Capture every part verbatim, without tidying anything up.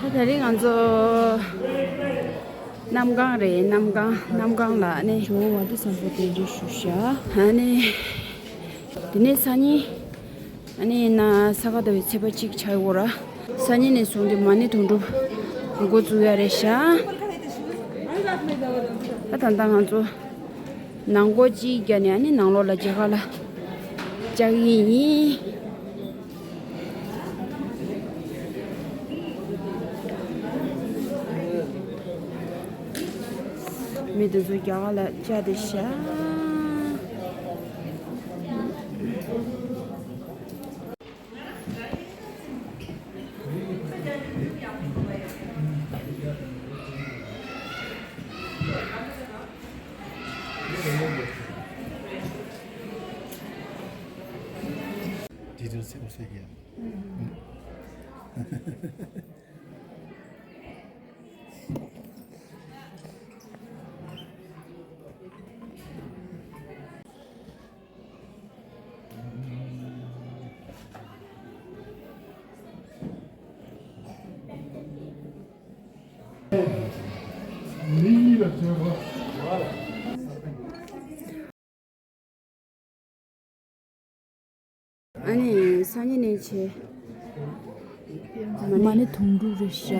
ད་དེ་རིང་ང་ཚོ་གནམ་གང་རེད། གནམ་གང་གནམ་གང་ལ་ནི་ཇོ་བོ་བ་དན་སམ་བྷོ་ཊ་གདན་འདྲེན་ཞུ་ཤག་ཨ་ནི་དེ་ནས་སང་ཉིན། ཨ་ནི་ཡིན་ན་ས་ག་ཟླ་བའི་ཚེས་པ་གཅིག་ཆགས་ཡོད་ར། སང་ཉིན་ནས་བཟུང་སྟེ་མ་ཎི་དུང་སྒྲུབ་འགོ་བཙུགས་ཡ་རེད་ཤག་ད་ད་ལྟ་ང་ཚོ་ནང་སྒོ་གཅིག་བརྒྱབ་ནས་ཨ་ནི་ནང་ལོགས་ལ་མཇལ་ཁ་ལ་བཅར་གྱི་ཡིན། མི་དེ་ཚོ་རྒྱ་གར་ལ་བཅར་ཏེ་ཤག་དེ་ཚོ་སེམས་གསོ་རྒྱག་ཨ་ནི་སང་ཉིན་ནས་བྱས། མ་ཎི་དུང་སྒྲུབ་རེད་ཤག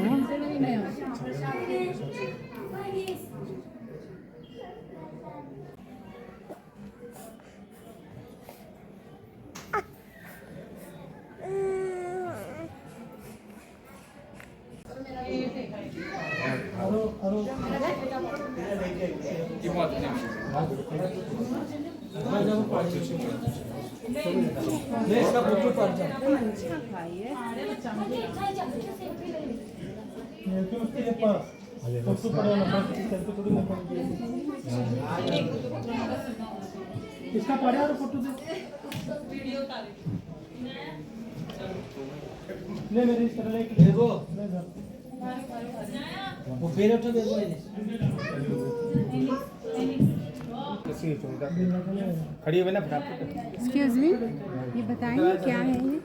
इसका पढ़े और फोटो दे। ले मेरे इस तरह एक देखो। ले सर। वो फिर उठो देखो। खड़ी हुई ना फटाफट। एक्सक्यूज मी, ये बताएंगे क्या है ये?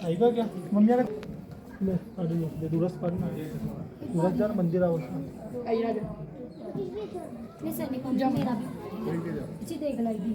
आएगा क्या? मम्मी आ गई। ले, आ जाइए। ले, दूरस पर ना। दूरस जा, मंदिर आओ। नहीं सर, नहीं, मेरा भी। इसी देख लाई दी।